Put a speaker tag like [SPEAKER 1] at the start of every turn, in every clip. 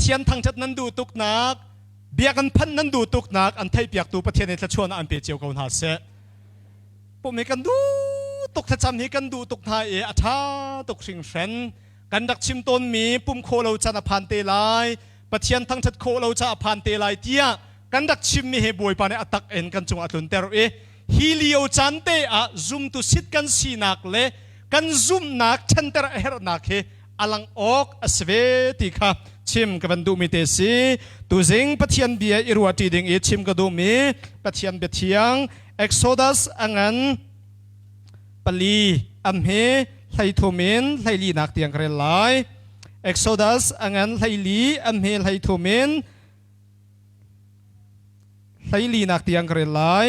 [SPEAKER 1] Pathian thangṭhat nan duh tuknak, biakinn phanh nan duh tuknak an theihpiaktu Pathian nih thluachuahnak an pe cio ko hna seh. Pum hi kan duh tuk thlacam hi kan duh tuk hna i a ṭha tuk hringhran. Kan rak chim tawnmi pum khawh lo can a phan te lai, Pathian thangṭhat khawh lo ca a phan te lai tiah kan rak chimmi hi Bawipa nih a tak in kan cungah a tlunter i hi lio caan te ah zumtu sit kan sinak le kan zumhnak ṭhanter a herhnak hi a lang awk a si ve ti kha chim ka van duhmi te si. Tuzing Pathian bia i ruahṭi ding i chim ka duhmi Pathian bia thiang Exodus a ngan pali am hi 13 in 14 nak tiang ka rel lai. Exodus a ngan 14 am hi 13 in 14 nak tiang ka rel lai.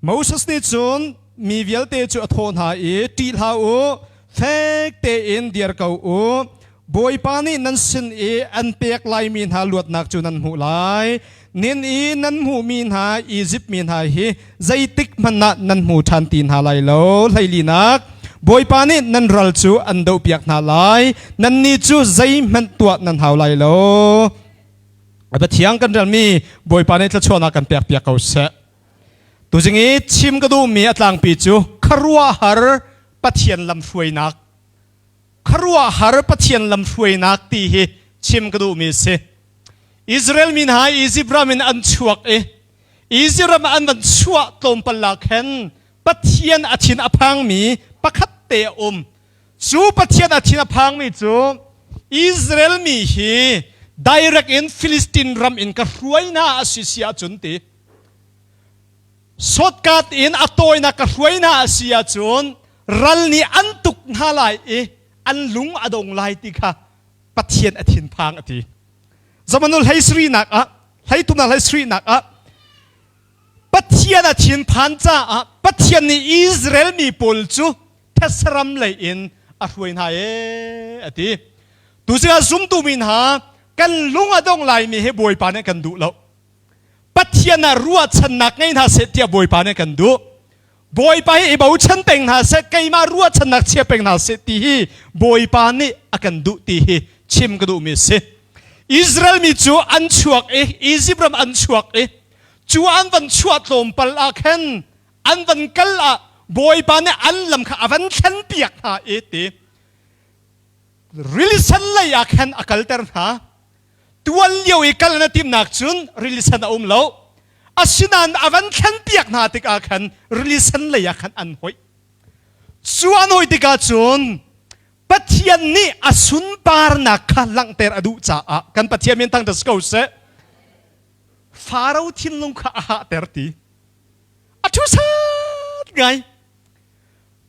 [SPEAKER 1] Moses nih cun mi vialte cu a thawh hna i, ṭih hlah u, fek tein dir ko u. Bawipa nih nan sin i an pek laimi hna luatnak cu nan hmuh lai. Nin i nan hmuhmi hna Izipt mi hna hi zeitik hmanh ah nan hmu ṭhan ti hna lai lo. Hleilinak, Bawipa nih nan ral cu an dohpiak hna lai. Nannih cu zeihmanh tuah nan hau lai lo. A Pathian kan relmi Bawipa nih thluachuahnak kan pekpiak ko seh. Tuzing i chim ka duhmi a tlangpi cu khuaruahhar Pathian lamhruainak. Khuaruahhar Pathian lamhruainak ti hi chim ka duhmi a si. Israel mi hna Egypt ram in an chuak i Egypt ram an van chuah tlawmpal ah khan Pathian a thin a phangmi pakhat te a um. Cu Pathian a thin a phangmi cu Israel mi hi direct in Philistine ram in ka hruai hna a si si ahcun ti. Shortcut in a tawinak ka hruai hna a si ahcun ral nih an tuk hna lai i an lung a dong lai ti kha Pathian a thinphang a ti. Zamanul hlei srinak ah hleithumnak hlei srinak ah Pathian a thinphan caah Pathian nih Israel mi pawl cu thetse lei in a hruai hna ee a ti. Tuzing ah zumtu mi hna kan lung a dong laimi hi Bawipa nih kan duh lo. Pathian ah ruahchannak ngei hna seh tiah Bawipa nih kan duh. Bawipa hi i bochan peng hna seh, keimah ruahchannak chia peng hna seh ti hi Bawipa nih a kan duh ti hi chim ka duhmi a si. Israel mi cu an chuak i Egypt ram an chuak i cu an van chuah tlawmpal ah khan an van kal ah Bawipa nih an lam kha a van thlen piak hna i ti rili sen lei ah khan a kalter hna. Tuan lio i kal na timnak cun rili sen a um lo. Asinain a van thlenpiak hna tikah khan rili sen lei ah khan an hoih. Cu an hoih tikah cun Pathian nih a sunparnak kha langhter a duh caah kan Pathian min thangṭhat si ko seh. Faro thinlung kha a hahter ti. A ṭhu sat ngai.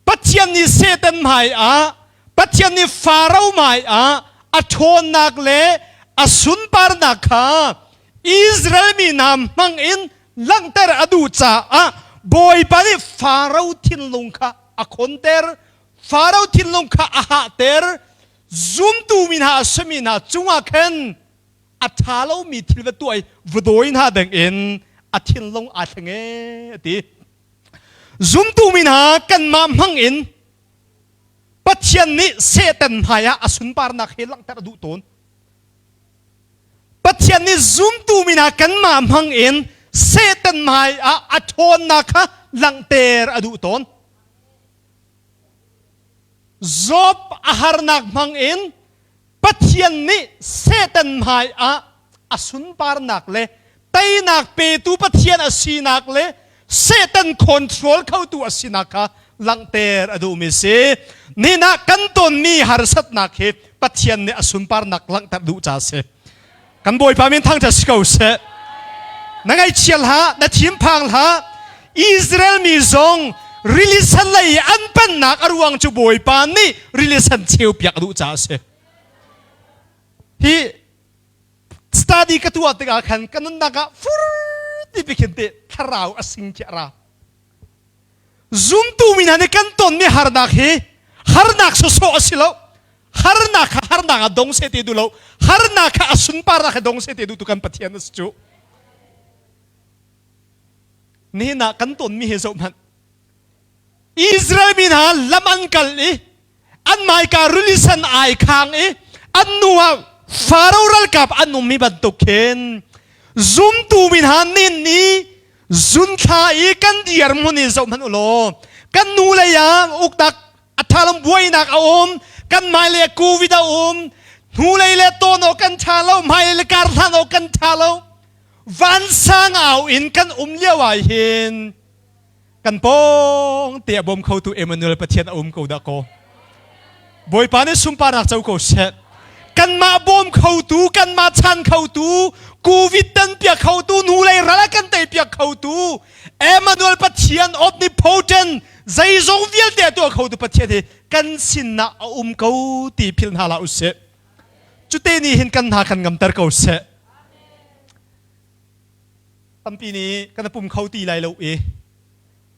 [SPEAKER 1] Pathian nih Satan hmai ah, Pathian nih Faro hmai ah a ṭhawnnak le a sunparnak kha Israel mi hna hmang in langhter a duh caah Bawipa nih Faro thinlung kha a khonter, Faro thinlung kha a hahter, zumtu mi hna a simi hna cungah khan a ṭha lomi thil va tuah i va dawi hna dingin a thinlung aa thleng ee a ti. Zumtu mi hna kanmah hmang in Pathian nih Satan hmaiah a sunparnak he langhter a duh tawn. Pathian nih zumtu mi hna kanmah hmang in Satan hmaiah a ṭhawnnak kha langhter a duh tawn. Job a harnak hmang in Pathian nih Satan hmaiah a sunparnak le teinak petu Pathian a sinak le Satan control khotu a sinak kha langhter a duhmi si. Nihin ah kan tonmi harsatnak hi Pathian nih a sunparnak langhter duh ca si. Kan Bawipa min thangṭhat si ko seh. Na ngaihchia hlah, na thinphang hlah. Israel mi zong rili sen lei i an pannak a ruang cu Bawipa nih rili sen cheupiak a duh caah a si. Hi study ka tuah tikah khan ka nunnak ah fur ti pi khin te thlarau a sing khi a ra. Zumtu mi hna nih kan tonmi harnak hi harnak sawsawh a si lo. Harnak kha harnak ah dong seh ti duh lo. Harnak kha a sunparnak kha dong seh ti duh tu kan Pathian a si cu. Nihin ah kan tonmi hi zoh hmanh. Israel mi hna lam an kal i an maika rili sen ai khang i an nu ah Faro ralkap an ummi bantuk khin zumtu mi hna nin ni zunthla i kan dirhmun in zoh hmanh u law kan nu lei ah uknak a ṭha lo buainak a um kan hmailei ah covid a um hnulei le tawn awk kan ṭha lo hmailei le kar hlan awk kan ṭha lo vansang au in kan um lio ah hin kan pawng te a bawm khotu Emmanuel Pathian a um ko dah kaw Bawipa nih sunparnak co ko seh kanmah bawm khotu kanmah chan khotu covid tan piak khotu nu lei ral a kan tei piak khotu Emmanuel Pathian omnipotent zeizong vialte a tuah khotu Pathian hi kan sinah a um ko ti philh hna hlah usih cute nih hin kan hna kan ngamter ko seh tampi nih kan pum kho ti lai lo i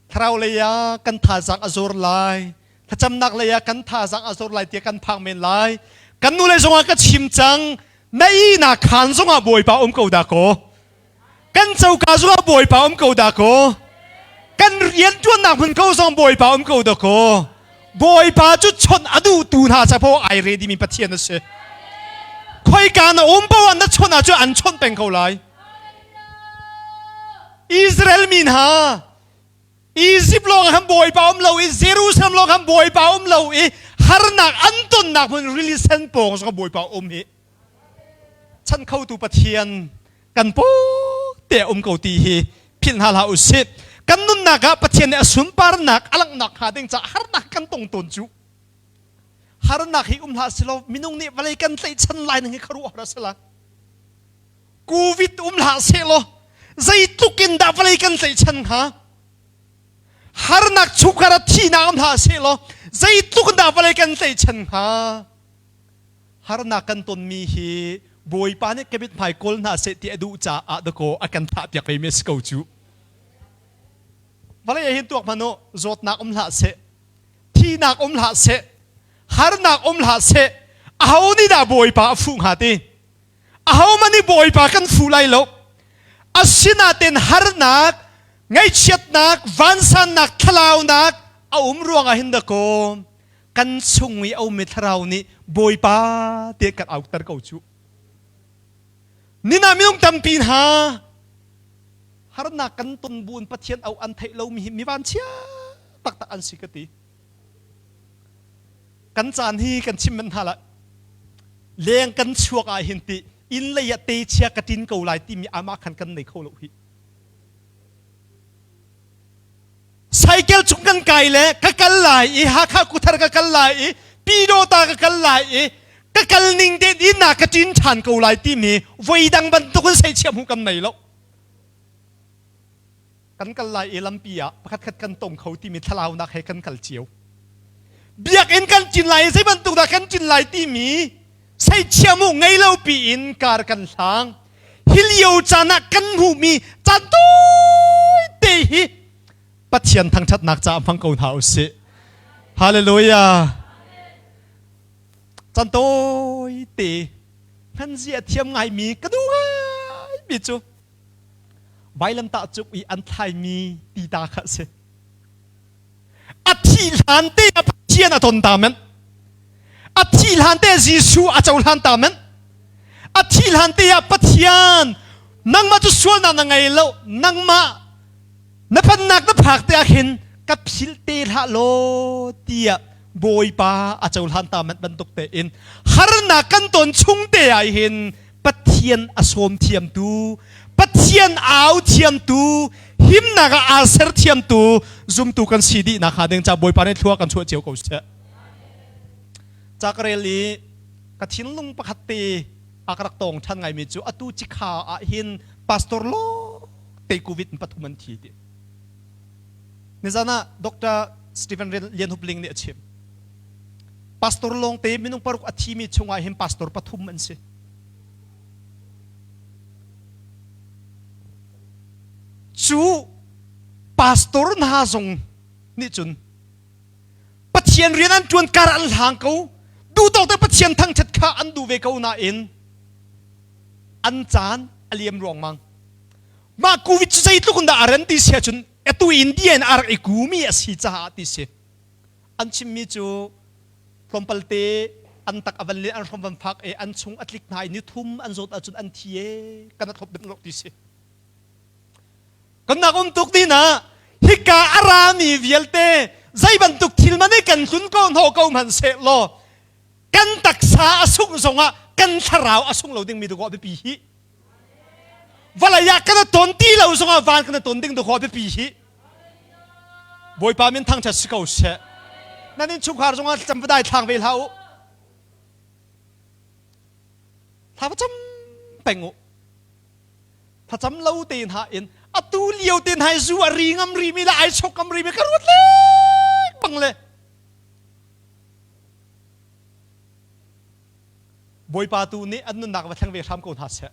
[SPEAKER 1] thlarau lei ah kan thazaang a zor lai thlacamnak lei ah kan thazaang a zor lai tiah kan phang men lai kan nu lei zongah ka chim cang na ihnak khaan zongah bawipa um ko dah kaw Kan coka zongah Bawipa um ko dah kaw. Kan rianṭuannak hmun ko zong Bawipa um ko dah kaw. Bawipa cu chawnh a duhtu hna ca poah ai ready mi Pathian a si. Khoika na um poah na chawnh ahcun an chawnh peng ko lai. Israel mi hna Egypt lawng khan Bawipa um lo i Jerusalem lawng khan Bawipa um lo i harnak an tonnak hmun rili sen pawng zong Bawipa um hi chan khotu Pathian kan te um ko ti hi philh hna hlah usih. Kan nunnak ah Pathian nih a sunparnak a langhnak hnga ding caah harnak kan tong tawn cu. Harnak hi um hlah silo minung nih vawlei kan tlaihchan lai ning hi khuaruahhar a si la. Covid um hlah sehlaw zeitluk in dah vawlei kan tlaihchan hnga? Harnak chungkhar ah thihnak um hlah sehlaw zeitluk in dah vawlei kan tlaihchan hnga? Harnak kan tonmi hi Bawipa nih ka mithmai kawl hna seh ti a duh caah dakaw a kan thah piak vemi a si ko cu. Vawlei ah hin tuak hmanh u, zawtnak um hlah seh, thihnak um hlah seh, harnak um hlah seh, aho nih dah Bawipa a fuh hnga ti? Ahohmanh nih Bawipa kan fuh lai lo. Asinain harnak, ngaihchiatnak, vansannak, thlalaunak a um ruangah hin dakaw kan chung i a ummi thlarau nih Bawipa tiah kan aukter ko cu. Nina minung tampi hna harnak kan ton buin Pathian au an theih lomi hi mi vanchia taktak an si ka ti. Kan caan hi kan chim manh hna la. Leng kan chuak ah hin ti inn lei ah te chia ka tin ko lai timi amah khan kan nei kho lo hi. Cycle cung kan kai le ka kal lai i Hakha Kuthar ka kal lai i Pidawta ka kal lai i ka kal ning te in na ka ṭin ṭhan ko lai timi voi dang bantukin seichiah hmuh kan nei lo. Kan kal lai i lampi ah pakhat khat kan tong kho timi thlalaunak he kan kal cio. Biakinn kan ṭin lai i zei bantuk dah kan ṭin lai timi seichiah hmuh ngei lo piin kar kan hlang. Hi lio caan ah kan hmuhmi caan tawite hi Pathian thangṭhatnak caah hmang ko hna usih. Hallelujah. Caan tawite hman zia thiam ngaimi ka duh ngaimi cu vailamtah cung i an thlaimi tita kha a si. A thih hlan te ah Pathian a ton ta men. A thih hlan te Jesuh a cohlan ta men. A thih hlan te ah Pathian nangmah cu sualnak na ngei lo nangmah na pannak na phak te ah khin ka philh te hlah law tiah Bawipa a cohlan ta manh bantuk tein harnak kan ton chung te ah hin Pathian a sawm thiamtu Pathian au thiamtu himnak ah aa ser thiamtu zumtu kan si dih nak hnga ding ca Bawipa nih thlua kan chuah cio ko seh. Ca ka rel i ka thinlung pakhat te a ka rak tawng ṭhan ngaimi cu atu cikha ah hin pastor lo te covid in pathum an thi ti. Nizan ah Dr. Stephen Lian Hup Ling nih a chim. Pastor lawngte minung paruk a thimi chungah hin pastor pathum an si. Cu pastor hna zong nih cun Pathian rian an ṭuan kar an hlang ko. Duhtawk te Pathian thangṭhat kha an duh ve ko nain an caan a liam ruangmang. Mah covid cu zeitluk in dah a ran ti si ahcun atu India in a rak i kumi a si caah ti si. An chimmi cu tlawmpalte An tak a van le an hrom van fak e an chung a tlik hna i ni thum an zawt ahcun an thi e kan a thlop deuh ti si. Kan nak um tuk din ah hika a rami vialte zei bantuk thil man i kan tlun ko hno ko hmanh seh law kan taksa a sungh zongah kan thlarau a sung lo dingmi dawh a biapi hi. Vawlei ah kan ton ti lo zongah van kan ton ding dawh a biapi hi. Bawipa min thangṭhat si ko seh. Nan innchungkhar zongah cam va dai thlang ve hlah u. Thla va cam peng u. Thlacam lo te hna in atu lio te hna zu a ri ngam ri mi le ai chok ngam ri mi ka ruat lek bang le Bawipa tu nih an nunnak va thleng ve hram ko hna seh.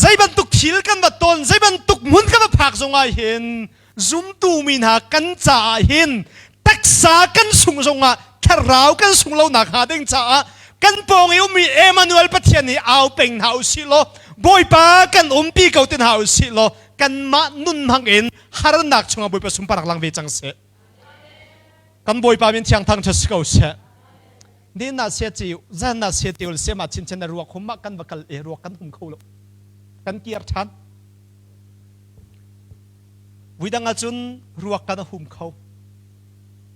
[SPEAKER 1] Zei bantuk thil kan va ton, zei bantuk hmun kan va phak zongah hin zumtu mi hna kan caah hin taksa kan sung zongah thlarau kan sung lo nak hnga ding caah kan pawng i ummi Emmanuel Pathian hi au peng hna usih law Bawipa kan umpi ko ti hna usih law kanmah nun hmang in harnak chungah Bawipa sunparnak lang ve cang seh. Kan Bawipa min thiang thang si ko seh. Ni na se ci zan na se ti se ma chin chen na ruak hum ma kan va kal e ruak kan hum kho lo. Kan kir than. Vuidang ahcun ruak kan a hum kho.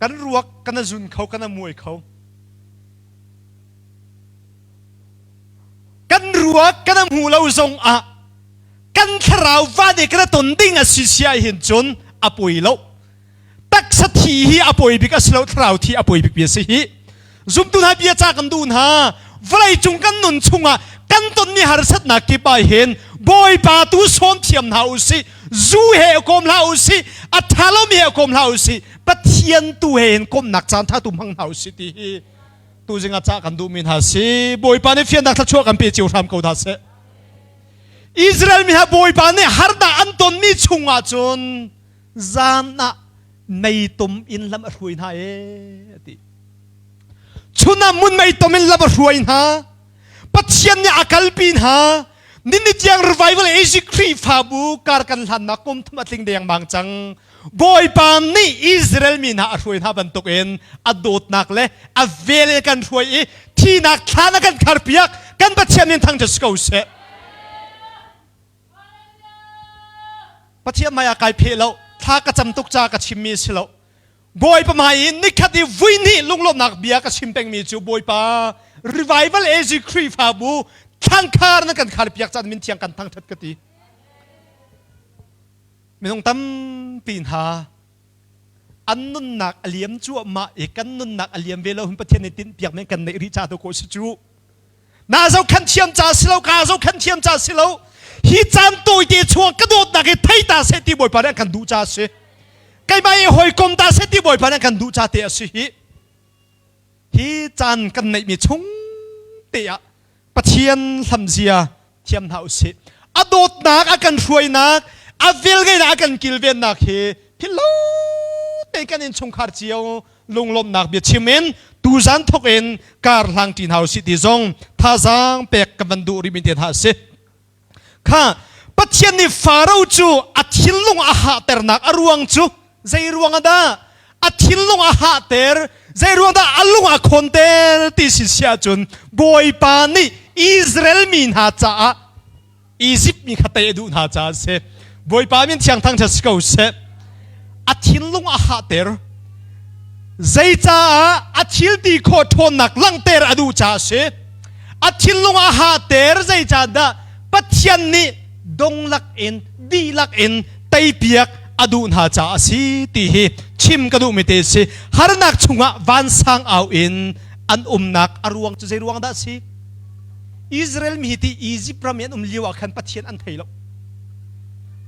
[SPEAKER 1] Kan ruak kan a zun kho, kan a muai kho. Kan ruak kan a hmu lo zong ah kan thlarau van i kan a ton ding a si sia hin cun a poi lo. Taksa thi hi a poi bik a si lo, thlarau thi a poi bik mi a si hi. Zumtu hna bia ca kan duh hna. Vawlei cung kan nun chungah kan tonmi harsatnak kip ah hin Bawipa tu sawm thiam hna u sih. Zu he kawm hlah u sih. A ṭha lomi he kawm hlah u sih. Pathian tu he hin kawmnak caan ṭha tu hmang hna u sih ti hi tuzing ah cah kan duhmi hna si. Bawipa nih fiannak thluachuah kan pe cio hram ko hna seh. Israel mi hna Bawipa nih harnak an tonmi chungah cun zan ah meitom in lam a hruai hna ee a ti. Chun ah mun meitom in lam a hruai hna. Pathian nih a kalpi hna. Nini tiang revival AG Khrihfabu kar kan hlannak kum thum a tling dengmang cang. Bawipa nih Israel mi hna a hruai hna bantukin a dawtnak le a vel in kan hruai i thinak thlan a kan kharpiak kan Pathian min thangṭhat si ko seh. Pathian hmai ah kai pheh lo thla ka cam tuk ca ka chimmi si lo Bawipa hmai in nikhat i vui hnih lunglawmhnak bia ka chim pengmi cu Bawipa revival AG Khrihfabu thlangkhar na kan khar piak caan min thiang kan thangthat ka ti minung tampi hna an nunnak a liam cuahmah i kan nunnak a liam ve lo hin Pathian nih tinh piak men kan neih rih ca tu ko si cu Na zohkhan thiam ca si lo, ka zohkhan thiam ca si lo. Hi caan tawite chung ka dawtnak hi thei ta seh ti Bawipa nih an kan duh ca a si. Keimah i hawikom ta seh ti Bawipa nih an kan duh ca te a si hi. Hi caan kan neihmi chung te ah Pathian hlamzia thiam hna usih. A dawtnak a kan hruainak, a velngeihnak a kan kilvennak hi philh te kan innchungkhar cio lunglawmhnak bia chim in tuzan thok in kar hlang ṭi hna usih ti zong thazaang pek kan van duh rih mi te hna a si. Kha Pathian nih Faro cu a thinlung a hahternak a ruang cu zei ruang ah dah a thinlung a hahter zei ruang dah a lung a khawnter ti si si ahcun Bawipa nih Israel mi hna caah Izipt mi kha tei a duh hna caah a si. Bawipa min thiang thangṭhat si ko seh. A thinlung a hahter. Zeicaah a thil ti khawh ṭhawnnak langhter a duh caah a si. A thinlung a hahter zeicahdah Pathian nih donglak in dihlak in teipiak a duh hna caah a si ti hi chim ka duhmi te si. Harnak chungah vansang au in an umnak a ruang cu zei ruang dah a si? Israel mi hi ti Egypt ram i an um lio ah khan Pathian an thei lo.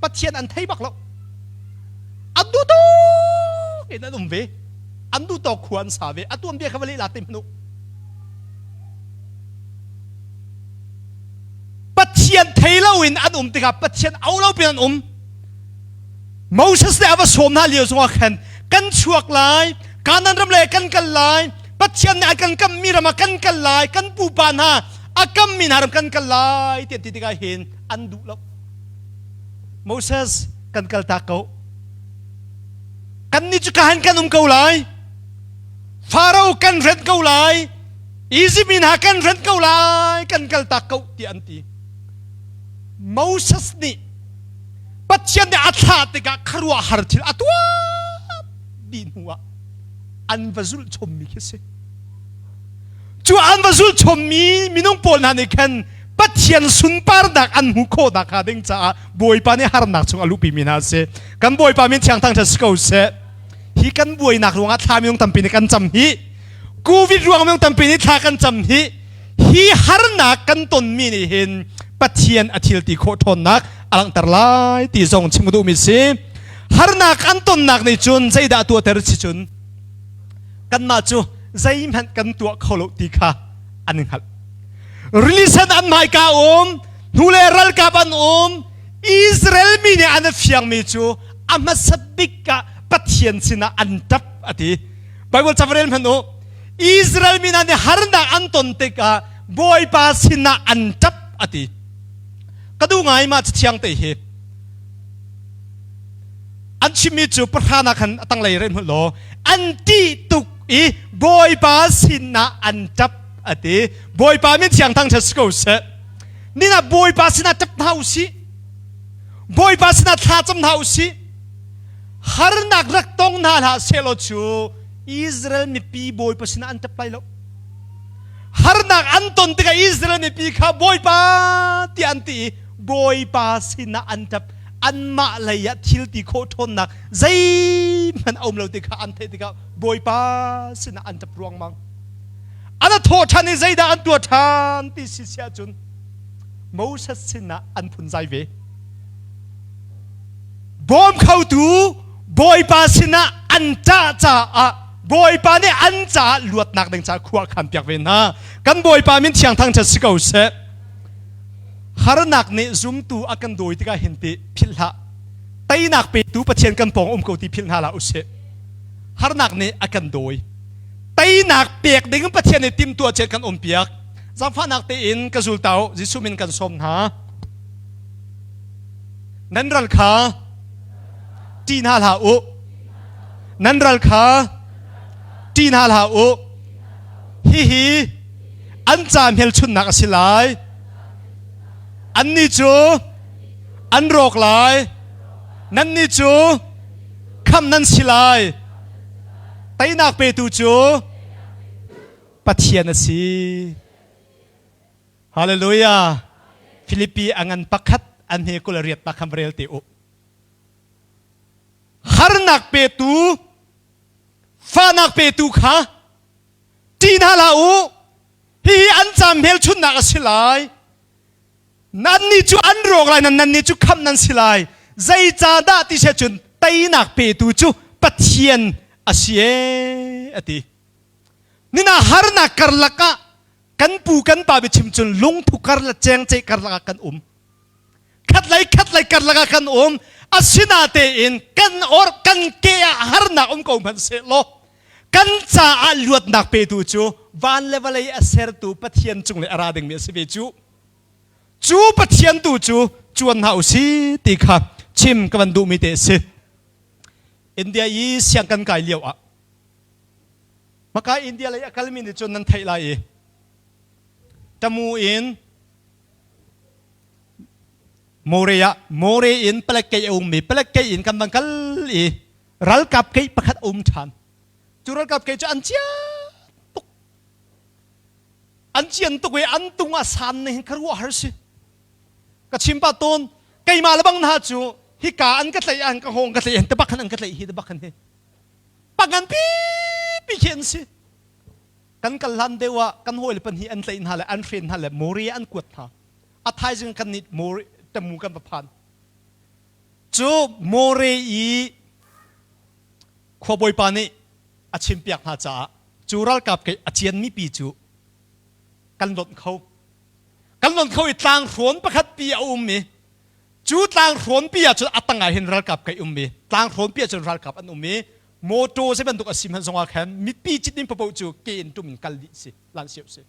[SPEAKER 1] Pathian an thei bak lo. An duh tawk in an um ve. An duh tawk khua an sa ve. A tuanbia kha va leh la te hmanh u. Pathian thei lo in an um tikah Pathian au lo pin an um. Moses nih a va sawm hna lio zongah khan kan chuak lai, Kanaan ram le kan kal lai, Pathian nih a kan kammi ram ah kan kal lai, kan pupa hna a kammi hna ram kan kal lai ti an ti tikah hin an duh lo. Moses kan kal tak ko. Kannih cu kahan kan um ko lai. Faro kan hren ko lai, Izipt mi hna kan hren ko lai, kan kaltak ko tiah an ti. Moses nih Pathian nih a thlah tikah khuaruahhar thil a tuah dih hnu ah an va zulh chommi khi si. Cu an va zulh chommi minung pawl hna nih khan Pathian sunparnak an hmuh khawh nakhnga ding caah Bawipa nih harnak chung a luhpimi hna a si. Kan Bawipa min thiang thangṭhat si ko seh. Hi kan buainak ruangah thla minung tampi nih kan cam hi. Covid ruang minung tampi nih thla kan cam hi. Hi harnak kan tonmi nih hin Pathian a thil ti khawh ṭhawnnak a langhter lai ti zong chim ka duhmi si. Harnak an tonnak nih cun zeidah tuahter si cun kanmah cu zeihmanh kan tuah kho lo ti kha an i hngalh. Rili sen an hmaika um, hnu le ralkap an um, Israel mi nih an fiangmi cu a hmasa bik ah Pathian sinah an ṭap a ti. Bible ca rel hmanh u. Israel mi hna nih harnak an ton tikah Bawipa sinah an ṭap a ti. Ka duh ngai mah cathiang te hi. An chimmi cu pahra khan a tanglei rel hmanh law an ṭih tuk i Bawipa sinah an ṭap a ti. Bawipa min thiang thangṭhat si ko seh. Nina Bawipa sinah ṭap hna u sih. Bawipa sinah thla cam hna u sih. Harnak rak tong hna hlah sehlaw cu Israel mipi Bawipa sinah an ṭap lai lo. Harnak an ton tikah Israel mipi kha Bawipa tiah an ti i Bawipa sinah an ṭap. Anmah lei ah thil ti khawh ṭhawnnak zeihmanh a um lo ti kha an theih tikah Bawipa sinah an ṭap ruangmang. An a thawh ṭhan i zeidah an tuah ṭhan ti si si ahcun Moses sinah an phunzai ve. Bawm khotu Bawipa sinah an ṭah caah Bawipa nih an caah luatnak ding caah khua a khanpiak ve hna. Kan Bawipa min thiang thangṭhat si ko seh. Harnak nih zumtu a kan dawi tikah hin ti philh hlah. Teinak petu Pathian kan pawng um ko ti philh hna hlah usih. Harnak nih a kan dawi. Teinak pek ding Pathian nih timhtuah cia kan um piak. Zaangfahnak tein ka zultau Jesuh min kan sawm hna. Nan ral kha ṭih hna hlah u. Nan ral kha ṭih hna hlah u. Hihi an ca hmelchunhnak a si lai. Annih cu an rawk lai. Nannih cu khamh nan si lai. Teinak petu cu Pathian a si. Hallelujah. Filipi a ngan pakhat an he 28 nak khan rel te u. Harnak petu, fahnak petu kha ṭih hna hlah u. Hihi an caam hmelchunhnak a si lai. Nannih cu an rawk lai, nan nannih cu khamh nan si lai. Zeicahdah ti si cun teinak petu cu Pathian a si ee, a ti. Nina harnak karlak ah kan pu kan pa biachim cun lungthu karlak cengceih karlak ah kan um. Khatlei khatlei karlak ah kan um. Asinatein kan or kan ke ah harnak um ko hmanh seh law kan caah luatnak petu cu van le vawlei a sertu Pathian cung le a ra dingmi a si ve cu. Cu Pathian tu cu cuan hna u si ti kha chim ka van duhmi te a si. India i siang kan kai lio ah Maka India lei a kalmi nih cun nan theih lai i Tamu in More ah More in palek kei a ummi palek kei in kan van kal i ralkap kei pakhat a um ṭhan. Cu ralkap kei cu an chia tuk. An cian tuk i an tung a san ning ka ruah har si. Ka chim pa tawn keimah le bang hna cu hika an ka tlaih an ka hawng ka tlaih te bak khan an ka tlaih hi te bak khan hi. Pangan pipi khi an si. Kan kal hlan deuh ah kan hawile pahnih an tlaih hna le an hren hna le Mori an kuat hna. A thaizing kan nih Mori tamu kan va phan. Cu More i khuabawipa nih a chimpiak hna caah cu ralkap kei a cianmi pi cu kan lonh kho. Kan lonh kho i tlanghrawn pakhat pi a um i cu tlanghrawn pi ah cun a tangah hin ralkap kai um i tlanghrawn pi ah cun ralkap an um i motor zei bantuk a si hmanh zongah khan mipi cit in papoh cu ke in tum in kal dih si lan siau si.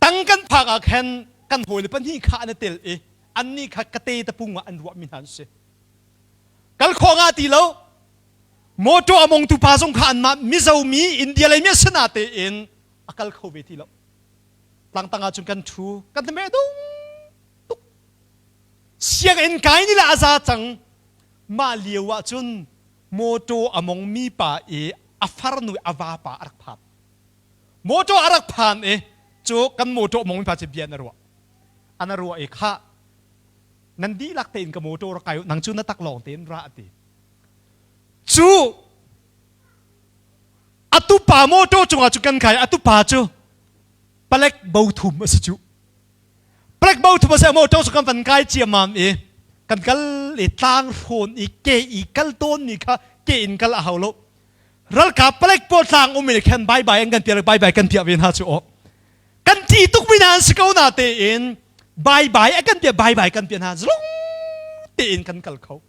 [SPEAKER 1] Tang kan phak ah khan kan hawile pahnih kha an i tel i annih kha kate tapung ah an ruahmi hna an si. Kal khawh nga ti lo. Motor a mongtu pa zong kha anmah Mizo mi India lei mi a si na tein a kal kho ve ti lo. Tlangtang ah cun kan ṭhu kan me dung tuk. Sianginn kai ni le a za cang. Mah lio ah cun motor a mongmi pa i a farnu a vapa a rak phan. Motor a rak phan i cu kan motor a mongmi pa cu bia na ruah. Ana ruah i khah nan dihlak tein ka motor rak kai nang cu na tak lawng tein ra a ti. Cu atu pa motor cungah cu kan kai atu pa cu palek bo thum a si cu. Palek bo thum a si motor cu kan van kai ciammam i kan kal i tlang hrawn i ke i kal tawn mi kha ke in kal a hau lo. Ralkap palek pawl tlang um i khan bye bye an kan piah bye bye kan piah ve hna cu aw. Kan ti tuk mi hna an si ko na tein bye bye a kan piah bye bye kan piah hna zalong tein kan kal kho.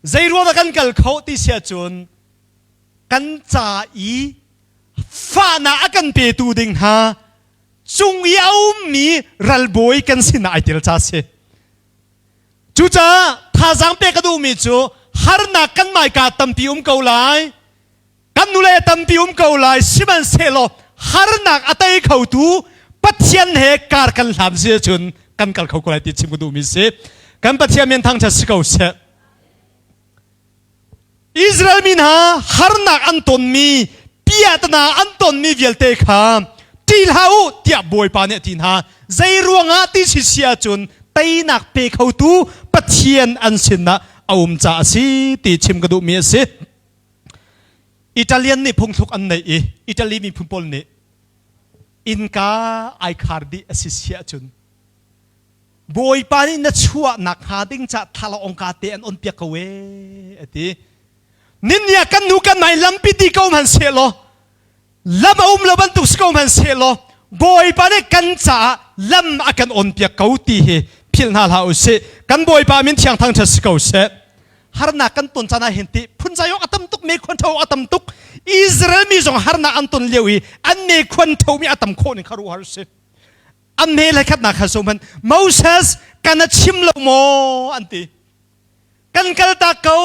[SPEAKER 1] Zei ruang dah kan kal kho ti si ahcun kan ca i fahnak a kan petu ding hna cung i a ummi ralbawi kan sinah ai tel ca si. Cucaah thazaang pek ka duhmi cu harnak kan maika tampi um ko lai, kan nule tampi um ko lai, sihmanhsehlaw harnak a tei khotu Pathian he kar kan hlan si ahcun kan kal kho ko lai ti chim ka duhmi si. Kan Pathian min thangṭhat si ko seh. Israel mi hna harnak an tonmi piahtana an tonmi vialte kha ṭih hlah u tiah Bawipa nih a ti hna. Zei ruangah ti si si ahcun teinak pe khotu Pathian an sinah a um caah a si ti chim ka duhmi a si. Italian nih phungthluk an neih i Italy miphun pawl nih innka ai khar dih a si si ahcun Bawipa nih na chuahnak hnga ding ca thlalangawngka te an on piak ko ee a ti. Ninni ah kan nu kan nai lampi ti ko hmanh seh law lam a um lo bantuk si ko hmanh seh law Bawipa nih kan caah lam a kan on piak ko ti hi philh hna hlah usih. Kan Bawipa min thiang thangṭhat si ko seh. Harnak kan ton caan ah hin ti phunzai awk a tam tuk, mekhuan tho awk a tam tuk. Israel mi zong harnak an ton lio i an mekhuan tho mi a tam khawh ning kha ruah har si. An me le khatnak kha so hmanh Moses kan a chim lo maw an ti. Kan kal tak ko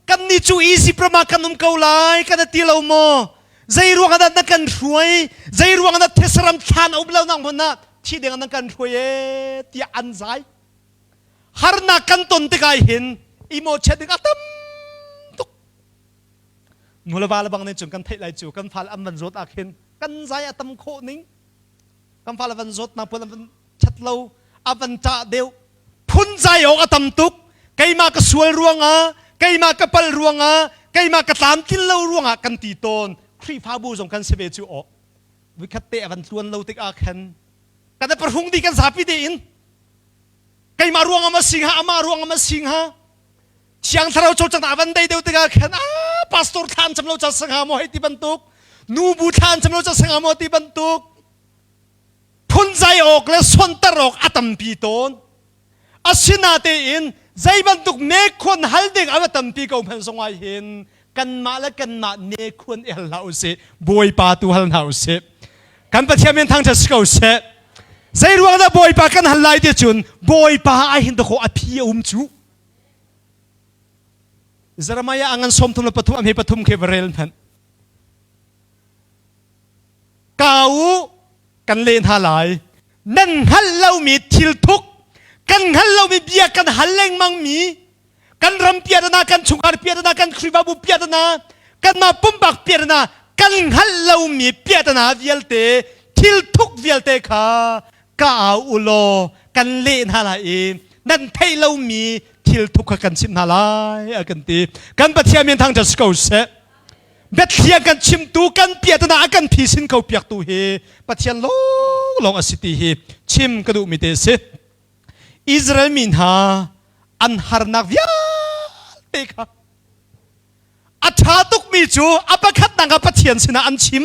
[SPEAKER 1] kan ni cu Egypt ram ah kan um ko lai kan a ti lo maw? Zei ruang ah dah na kan hruai? Zei ruang ah dah thesaram thlan a um lo nak hmun ah thi ding ah nan kan hruai ee tiah an zai. Harnak kan ton tikah hin imo chiat ding a tam tuk. Nu le va le bang nih cun kan theih lai cu kan fale an van zawt ah khin kan zai a tam khawh ning kan fale van zawtnak phun an van ṭhat lo a van ṭah deuh phunzai awk a tam tuk keimah ka sual ruangah keimah ka pal ruangah keimah ka tlamtlin lo ruangah kan ti tawn Khrihfabu zong kan si ve cu aw vikhat te a van tluan lo tikah khan kan parhung di kan zapi tein keimah ruangah ma si hnga amah ruangah ma si hnga Thiang Thlarau cawlcanghnak a van dei deuh tikah khan ah pastor thla an cam lo ca sangha maw hei ti bantuk nubu thla an cam lo ca sangha maw ti bantuk phunzai awk le sonter awk a tampi tawn asinatein zei bantuk mekhuan hal ding a va tampi ko hmanh zong ah hin kanmah le kanmah mekhuan i hal hlah usih Bawipa tu hal hna usih kan Pathian min thangṭhat si ko seh zei ruang dah Bawipa kan hal lai ti cun Bawipa ai hin dakaw a phi a um cu Jeremiah a ngan 33 a hme pathum khi va rel hmanh. Ka u kan leh hna lai. Nan hngalh lomi thil thuk, kan hngalh lomi bia kan hal lengmangmi, kan ram piahtana, kan chungkhar piahtana, kan Khrihfabu piahtana, kanmah pumpak piahtana, kan hngalh lomi piahtana vialte, thil thuk vialte kha ka au u law kan leh hna lai i nan theih lomi thil thuk kha kan chimh hna lai a kan ti kan Pathian min thangṭhat si ko seh biathliang kan chimtu kan piahtana a kan phisin ko piaktu hi Pathian lawnglawng a si ti hi chim ka duhmi te si Israel mi hna an harnak vialte kha a ṭha tukmi cu a pakhatnak ah Pathian sinah an chim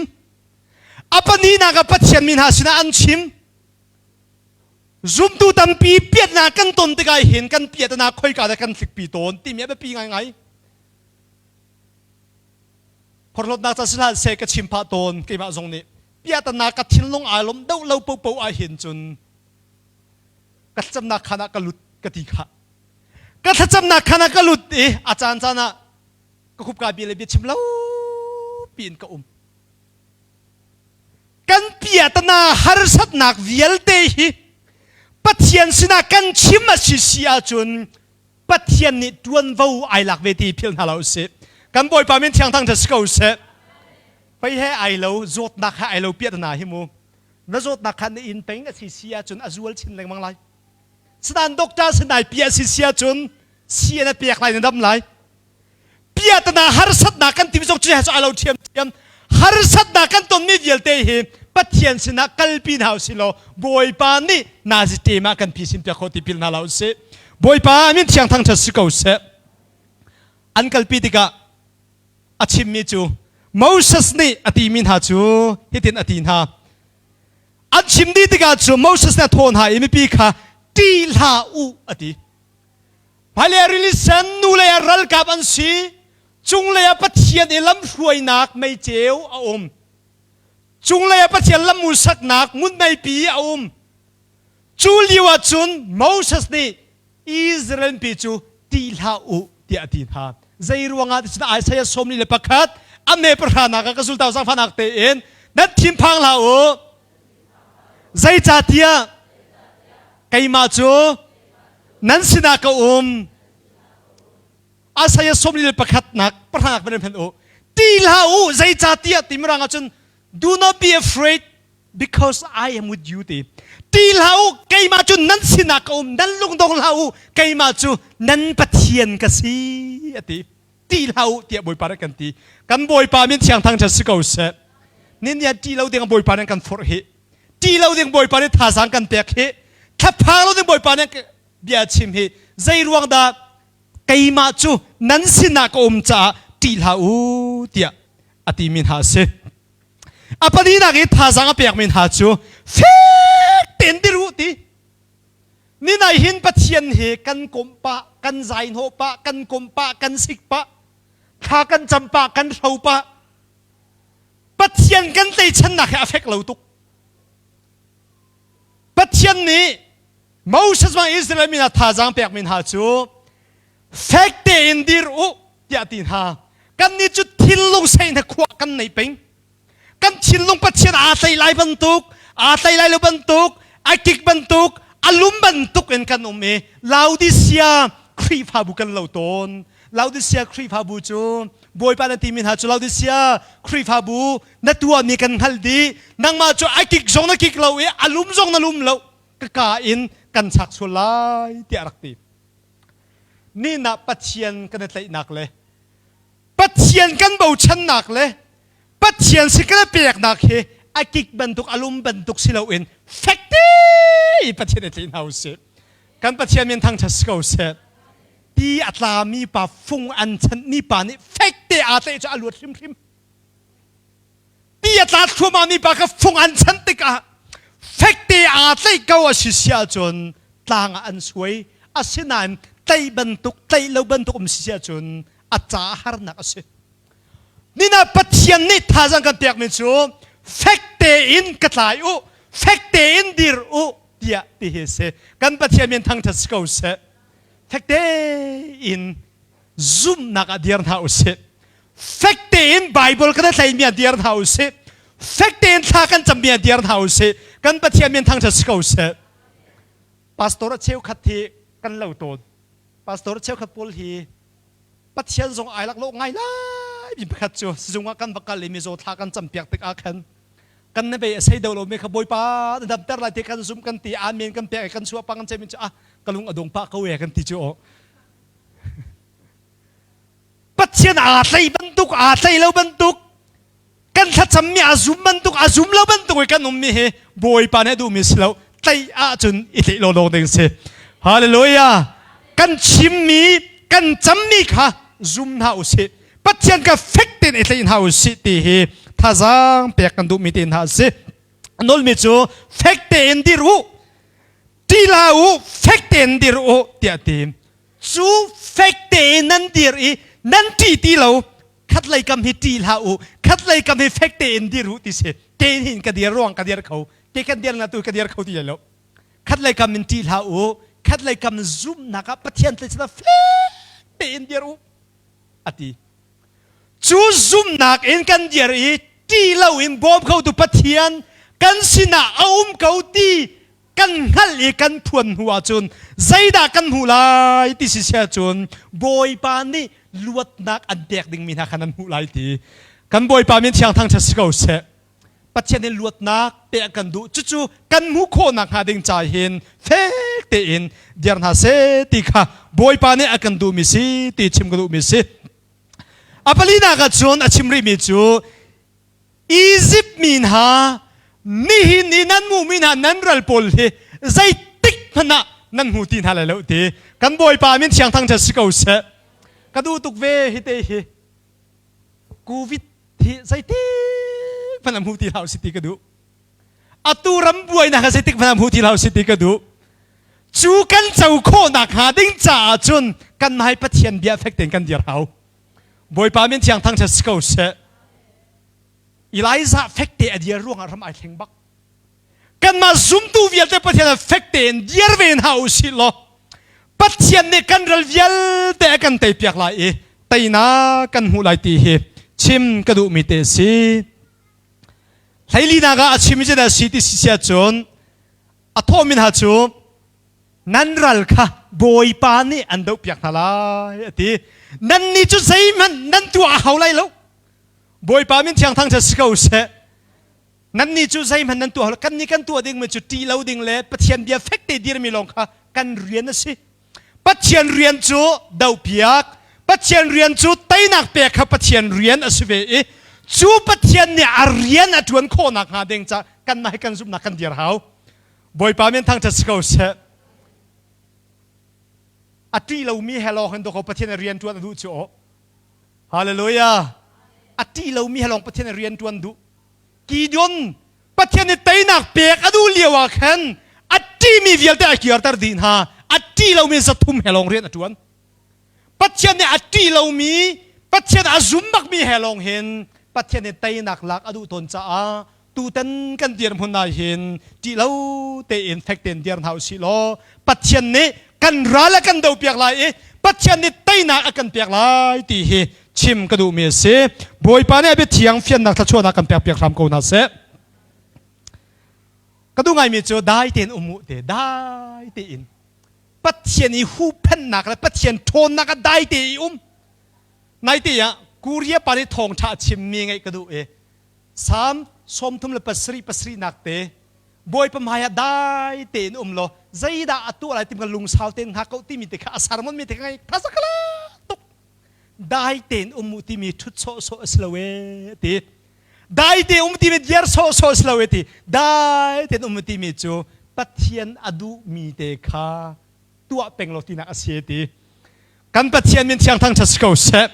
[SPEAKER 1] A pahnihnak ah Pathian mi hna sinah an chim. Zumtu tampi piatnak kan ton tikah hin kan piatnak khoika dah kan tlikpi tawn timi a biapi ngaingai. Phorhlawtnak ca si hlah seh ka chim phah tawn keimah zong nih piatnak ka thinlung aa lawm deuh lo popo ah hin cun ka thlacamnak khan ah ka lut ka ti kha. Ka thlacamnak khan ah ka lut i a caan caan ah. Ka khupka bia le bia chim lo piin ka um. Kan piatana harsatnak vialte hi Pathian sinah kan chim a si si ahcun Pathian nih tuanvo ai lak ve ti philh hna lo usih. Kan Bawipa min thiang thang si ko seh. Pei he ai lo zawtnak he ai lo piatana hi mu. Na zawtnak kha na in peng a si si ahcun a zual chin lengmang lai. Sanan doctor sinai pia si si ahcun si na pek lai na dam lai. Piatana harsatnak kan timi zong cu he cu ai lo ṭhiam ṭhiam. Harsatnak kan tonmi vialte hi Pathian sinah kalpi hna usih law Bawipa nih nazi tema kan phisin piak khawh ti philh hna lo usih. Bawipa min thiang thangṭhat si ko seh. An kalpi tikah a chimmi cu Moses nih a timi hna cu hitin a ti hna. An chim dih tikah cu Moses nih a thaw hna i mipi kha ṭih hlah u a ti. Hmailei rili sen nu lei ah ralkap an si. Cunglei ah Pathian i lamhruainak meiceu a um. Cunglei ah Pathian lamhmuhsaknak ngunmeipi a um. Cu lio ah cun Moses nih Israel mi cu ṭih hlah u tiah a ti hna. Zei ruangah ti cun Isaiah 41 a me pahranak ah ka zultau zaangfahnak tein nan thinphang hlah u. Zeicahtiah keimah cu nan sinah ka um. Isaiah 41nak pahranak van in u. Ti hlah u zeicahtiah ti mirang ahcun do not be afraid because I am with you ti. Ti hlah u keimah cu nan sinah ka um nan lungdong hlah u keimah cu nan Pathian ka si a ti. Ti hlah u tiah Bawipa nih kan ti. Kan Bawipa min thiang thang si ko seh. Nin nih ti lo ding Bawipa nih kan forh hi. Ti lo ding Bawipa nih thazaang kan pek hi. Thlaphang lo ding Bawipa nih bia chim hi. Zei ruang dah keimah cu nan sinah ka um caah ṭih hlah u tiah a timi hna a si. A palinak i thazaang a pekmi hna cu fek tein dir u ti. Ninai hin Pathian he kan komh pah, kan zai hnawh pah, kan komh pah, kan sik pah, thla kan cam pah, kan hro pah. Pathian kan tleichannak he a fek lo tuk. Pathian nih Moses bang Israel mi hna thazaang pekmi hna cu fek tein dir u tiah ti hna. Kannih cu thinlung sei hna khua kan nei peng. Kan thinlung Pathian aa tlei lai bantuk, aa tlei lai lo bantuk, a kik bantuk, a lum bantuk in kan um i Laodicea Khrihfabu kan lo tawn. Laodicea Khrihfabu cu Bawipa na timi hna cu Laodicea Khrihfabu na tuahmi kan hngalh dih. Nangmah cu a kik zong na kik lo i a lum zong na lum lo. Ka ka in kan chak sual lai tiah a rak ti. Ni nah Pathian kan i tlaihnak le Pathian kan bochannak le Pathian si kan peknak hi a kik bantuk a lum bantuk si loin fek te Pathian i tlaih hna usih. Kan Pathian min thangṭhat si ko seh. Ti a tlami pa fung an chanhmi pa nih fek te aa tlaih cu a luat hrimhrim. Ti a tla thluahmahmi pa kha fung an chanh tikah fek te aa tlaih ko a si si ahcun tlang ah an suai. Asinain tlaih bantuk tlaih lo bantuk um si si ahcun a ca harnak a si. Nina Pathian nih thazaang kan pekmi cu fek tein ka tlai u, fek tein dir u tiah ti hi a si. Kan Pathian min thangṭhat si ko seh. Fek tein zumhnak ah dir hna usih. Fek tein Bible kan tlaimi ah dir hna usih. Fek tein thla kan cammi ah dir hna usih. Kan Pathian min thangṭhat si ko seh. Pastor a cheukhat hi kan lo tawn. Pastor cheukhat pawl hi Pathian zong ai laklawh ngai lai mi pakhat cu sizung ah kan va kal i mizaw thla kan campiak tik ah khan kan na bei a sei do lo mi kha Bawipa na damter lai ti kan zum kan ti amen kan pek i kan chuah pang kan cem cu ah ka lung a dong pah ko e kan ti cu aw Pathian aa tlei bantuk aa tlei lo bantuk kan thlacammi a zum bantuk a zum lo bantuk i kan ummi hi Bawipa nih a duhmi si lo tlaih ahcun i tlaih lawlaw ding si hallelujah kan chimmi kan cammi kha zum hna usih Pathian ka fek tein i tlaih hna usih ti hi thazaang pek kan duhmi te hna a si nolmi cu fek tein dir u ti la u fek tein dir u tiah ti cu fek tein nan dir i nan ṭi ti lo khatlei kam hi ṭih hlah u khatlei kam hi fek tein dir u ti si te hin ka dir ruang ka dir kho ke kan dir na tu ka dir kho ti lo khatlei kam in ṭih hlah u khatlei kam zumhnak ah Pathian tleichana fek tein dir u ati. Cu zumhnak in kan dir i ṭih loin bawm khotu Pathian kan sinah a um ko ti kan hngalh i kan phuan hnu ahcun zeidah kan hmuh lai ti si sia cun Bawipa nih luatnak an pek dingmi hna kha nan hmuh lai ti. Kan Bawipa min thiang thangṭhat si ko seh. Pathian nih luatnak pek kan duh. Cucu kan hmuh khawhnak hnga ding ca hin fek tein dir hna seh ti kha Bawipa nih a kan duhmi si ti chim ka duhmi si. A palinak ah cun a chim rihmi cu Izipt mi hna nihin i nan hmuhmi hna nan ral pawl hi zeitik hmanh ah nan hmu ti hna lai lo ti kan Bawipa min thiang thangṭhat si ko seh. Ka duh tuk ve hi te hi. Covid hi zeitik hmanh ah hmu ti hlah usih ti ka duh. Atu ram buainak kha zeitik hmanh ah hmu ti hlah usih ti ka duh. Cu kan co khawhnak hnga ding caah cun kan hmai Pathian bia fek tein kan dir hau. Bawipa min thiang thangṭhat si ko seh. Elijah fek te a dir ruangah ram ai thleng bak. Kanmah zumtu vialte Pathian ah fek tein dir ve hna u sih law Pathian nih kan ral vialte a kan teipiak lai i teinak kan hmuh lai ti hi chim ka duhmi te si. Hleilinak ah a chim i dah si ti si sia cun a thawhmi hna cu nan ral kha Bawipa nih an dohpiak hna lai a ti. Nannih cu zeihmanh nan tuah a hau lai lo. Bawipa min thiang thangṭhat si ko seh. Nannih cu zeihmanh nan tuah kan nih kan tuah dingmi cu ṭih lo ding le Pathian bia fek te dirmi lawng kha kan rian a si. Pathian rian cu dohpiak, Pathian rian cu teinak pek kha Pathian rian a si ve i cu Pathian nih a rian a ṭuan khawh nakhnga ding ca kanmah hi kan zumhnak kan dir hau. Bawipa min thangṭhat si ko seh. A ṭih lomi he lawng hin dawkaw Pathian a rian ṭuan a duh cu aw. Hallelujah. A ṭih lomi he lawng Pathian a rian ṭuan duh. Gideon Pathian nih teinak pek a duh lio ah khan a ṭihmi vialte a kirter dih hna. A ṭih lomi zathum he lawng rian a ṭuan. Pathian nih a ṭih lomi, Pathian a zum bakmi he lawng hin Pathian nih teinak lak a duh tawn caah tutan kan dirhmun ah hin ṭih lo tein fek tein dir hna usih law Pathian nih kan ral a kan dopiak lai i Pathian nih teinak a kan pek lai ti hi chim ka duhmi a si. Bawipa nih a bia thiang fiannak thluachuahnak kan pek piak hram ko hna seh. Ka duh ngaimi cu dai tein um u te, dai tein. Pathian i huhphenhnak le Pathian ṭhawnnak ah dai te i um. Naite ah Korea pa nih thawngṭha a chimmi ngaih ka duh i Salm 37 pasarihnak te Bawipa hmai ah dai tein um law zeidah a tuah lai tim ka lungsau tein hngak ko timi te kha a sermon mi te kha ngai thazakala tuk dai tein um mu timi ṭhut sawhsawh a si lo ee ti dai te um timi diar sawhsawh a si lo ee ti dai tein um timi cu Pathian a duhmi te kha tuah peng lo tinak a si ti kan Pathian min thiang thangṭhat si ko seh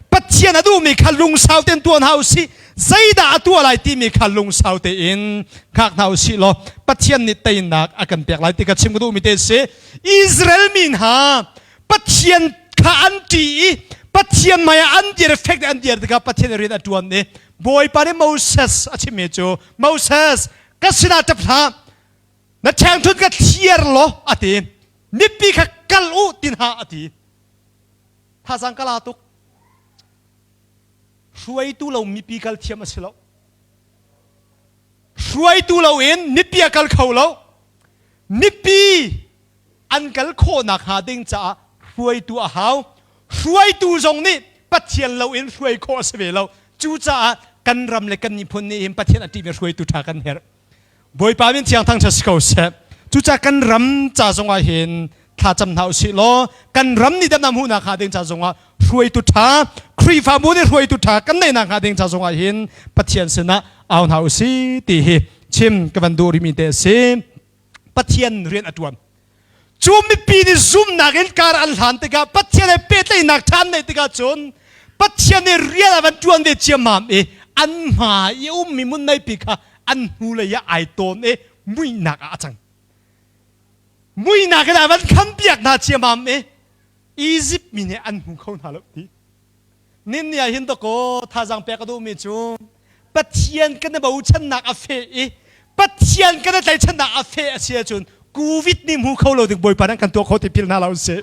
[SPEAKER 1] Pathian a duhmi kha lungsau tein tuah hna usih zeidah a tuah lai timi kha lungsau tein hngak hna usih law Pathian nih teinak a kan pek lai ti ka chim ka duhmi te si Israel mi hna Pathian kha an ṭih i Pathian hmai ah an dir fek an dir tikah Pathian rian a ṭuan i Bawipa nih Moses a chimmi cu Moses ka sinah ṭap hlah na ṭhengṭhunh ka thliar law a ti mipi kha kal u ti hna a ti thazang ka la tuk hruaitu lo mipi kal thiam a si lo hruaitu lo in mipi a kal kho lo mipi an kal khawhnak hnga ding caah hruaitu a hau. Hruaitu zong nih Pathian loin hruai khawh a si ve lo. Cucaah kan ram le kan miphun nih hin Pathian a ṭihmi hruaitu ṭha kan herh. Bawipa min thiang thangṭhat si ko seh. Cucaah kan ram ca zongah hin thlacam hna usih law kan ram nih damnak hmuhnak hnga ding ca zongah hruaitu ṭha Khrihfabu nih hruaitu ṭha kan neihnak hnga ding ca zongah hin Pathian sinah au hna usih ti hi chim ka van duh rihmi te a si. Pathian rian a ṭuan. Cu mipi nih zumhnak in kar an hlan tikah Pathian he pehtlaihnak ṭha an neih tikah cun Pathian nih rian a van ṭuan ve ciammam i an hma i a ummi munneipi kha an hnulei ah ai tawn i muihnak ah a cang. Muihnak in a van khampiak hna ciammam i Izipt mi nih an hmu kho hna lo ti. Ninni ah hin dakaw thazaang pek a duhmi cu Pathian kan i bochannak a feh i Pathian kan i tlaichannak a feh a si ahcun COVID nih hmu kho lo ding Bawipa nih kan tuah kho ti philh hna lo sih.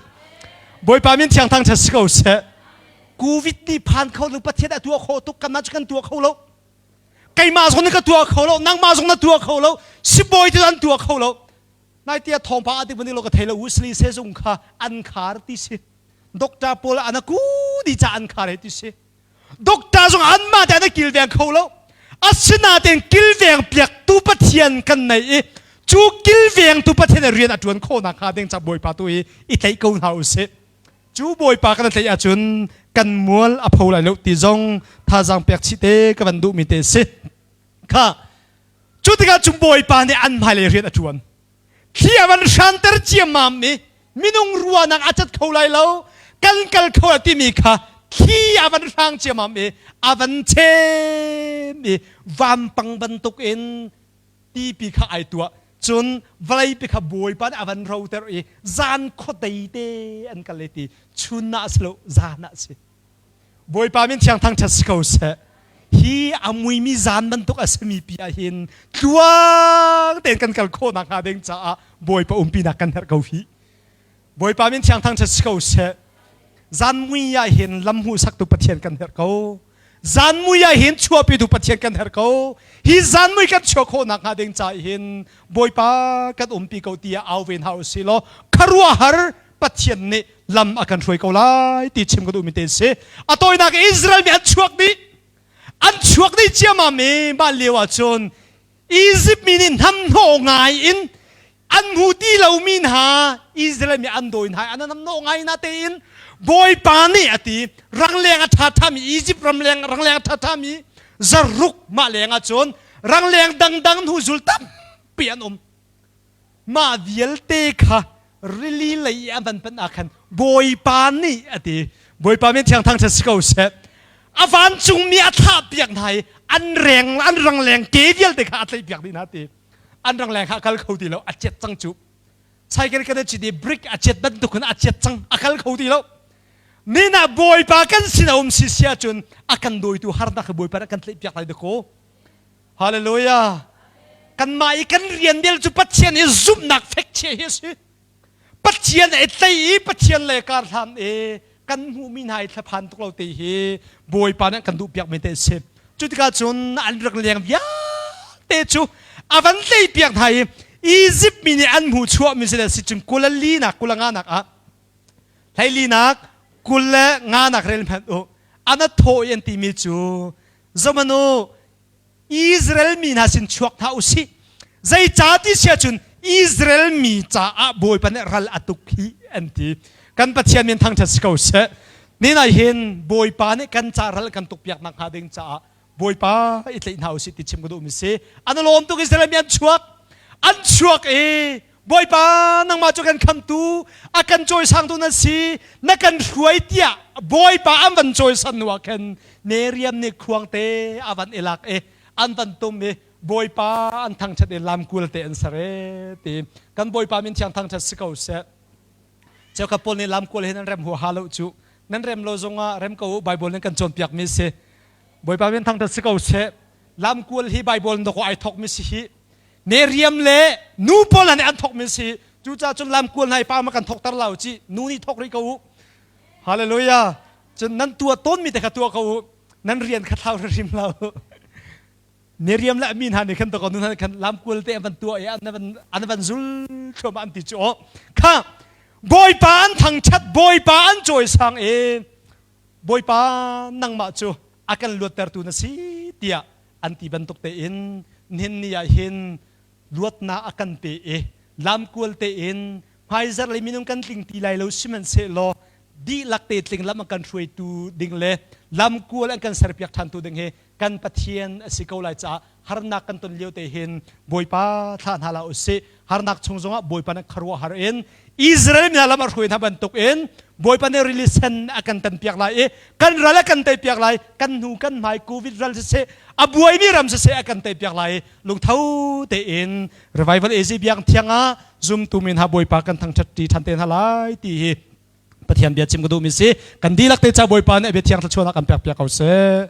[SPEAKER 1] Bawipa min thiang thangṭhat si ko seh. Covid nih phan kho lo Pathian a tuah khawh tuk kanmah cu kan tuah kho lo. Keimah zong nih ka tuah kho lo, nangmah zong na tuah kho lo, sibawi te an tuah kho lo. Nai tia thawngpang a tik lo ka thei lo Wesley sezung kha an khar ti si. Doctor pawl an aku di ca an khar he ti si. Doctor zong anmah te an kilveng kho lo. Asinain kilveng piak tu Pathian kan nei i cu kilveng tu Pathian rian a tuan khawhnak hnga ding ca Bawipa tu hi i tlaih ko hna usih. Cu Bawipa kan tlaih ahcun kan mual a pho lai lo ti zong thazaang pek chih te ka van duhmi te si. Kha cu tikah cu Bawipa nih an hmailei rian a ṭuan. Thli a van hranter ciammam i minung ruahnak a cat kho lai lo, kan kal kho lai timi kha thli a van hrang ciammam i a van chem i vampang bantuk in tipi kha ai tuah. Cun vawleipi kha Bawipa nih a van roter i zan khuadei te an kal i ti chun ah si lo zan ah si. Bawipa min thiang thangṭhat si ko seh. Hi a muimi zan bantuk a simi pi ah hin tluang tein kan kal khawh nakhnga ding caah Bawipa umpinak kan herh ko hih. Bawipa min thiang thangṭhat si ko seh. Zan mui ah hin lam hmuhsaktu Pathian kan herh ko. Zan mui ah hin chuahpitu Pathian kan herh ko. Hi zan mui kan chuah khawh nakhnga ding caah hin Bawipa kan umpi ko tiah au ve hna usih law khuaruahhar Pathian nih lam a kan hruai ko lai ti chim ka duhmi te si. A tawinak Israel mi an chuak dih. An chuak dih ciammam i mah lio ah cun Izipt mi nih hnamhnawh ngai in an hmu ti lomi hna Israel mi an dawi hna an hnamhnawh ngai na tein Bawipa nih a ti rangleng a ṭhaṭhami Izipt ramleng rangleng a ṭhaṭhami zaruk mah leng ah cun rangleng dangdang hnu zul tampi an um. Mah vialte kha rili lei i an van panh ah khan Bawipa nih a ti. Bawipa min thiang thangṭhat si ko seh. A vancungmi a thlah piak hna i an reng an rangleng ke vialte kha a tlaih piak dih hna ti. An rangleng kha a kal kho ti lo, a cet cang cu. Cycle kan cit i brick a cet bantuk in a cet cang, a kal kho ti lo. Nina Bawipa kan sin a um si si ahcun a kan dawitu harnak hi Bawipa nih a kan tlaih piak lai dakaw. Hallelujah. Kanmah i kan rian bel cu Pathian i zumhnak fek chiah hi a si. Pathian i tlei i Pathian le kar hlan i kan hmuhmi hna i thlaphan tuk lo te hi Bawipa nih kan duh piakmi te a si. Cu tikah cun an rak leng vialte cu a van tlei piak hna i Izipt mi nih an hmuh chuahmi si le si cun kulali nak kulanga nak ah hleilinak 25 nak rel hmanh u ana thaw i an timi cu Zohmanh u, Israel mi hna sin chuak hna u sih. Zeicah ti si ahcun Israel mi caah Bawipa nih ral a tuk hi an ti. Kan Pathian min thangṭhat si ko seh. Ni hin Bawipa nih kan ca ral kan tuk piak nak hnga ding caah Bawipa i tlaih hna u sih ti chim ka duhmi si. An lawm tuk Israel mi an chuak. An chuak i Bawipa nangmah cu kan khamtu a kan cawisangtu na si na kan hruai tiah Bawipa an van cawisan hnu ah khan Miriam nih khuangte a van i lak i an van tum i Bawipa an thangṭhat i lamkul te an ser e ti kan Bawipa min thiang thangṭhat si ko seh cheukhat pawl nih lamkual hin an rem huaha lo cu nan rem lo zongah rem ko u Bible nih kan cawnpiak mi si Bawipa min thangṭhat si ko seh lamkual hi Bible dawkaw ai thawk mi si hi Meriam le nu pawl hna nih an thawkmi si. Cucaah cun lamkual hna i pa ma kan thawkter lo ci nu nih thawk rih ko u. Hallelujah. Cun nan tuah tawnmi te kha tuah ko u. Nan rian kha thlau hrim lo. Meriam le mi hna nih khan to nu hna khan lamkual te an van tuah i an van an van zul thluahmah an ti cu aw. Kha Bawipa an thangṭhat, Bawipa an cawisang i Bawipa nangmah cu a kan luattertu na si tiah an ti bantuk tein nihin ni ah hin luatnak a kan pe i lamkual tein hmaizarh lei minung kan tling ti lai lo sihmanhsehlaw dihlak te tling lam a kan hruaitu ding le lamkual an kan serpiak ṭhantu ding hi kan Pathian a si ko lai caah harnak kan ton lio te hin Bawipa thlah hna la usih harnak chung zongah Bawipa nih khuaruahhar in Israel mi hna lam a hruai hna bantuk in Bawipa nih rili sen a kan tanpiak lai i kan ral a kan teipiak lai kan hnu kan hmai COVID ral siseh a buaimi ram siseh a kan teipiak lai lungtho tein revival AZ biak thiang ah zumtu mi hna Bawipa kan thangṭhat ṭi ṭhan te hna lai ti hi Pathian bia chim ka duhmi si kan dihlak te ca Bawipa nih a bia thiang thluachuahnak kan pek piak ko seh.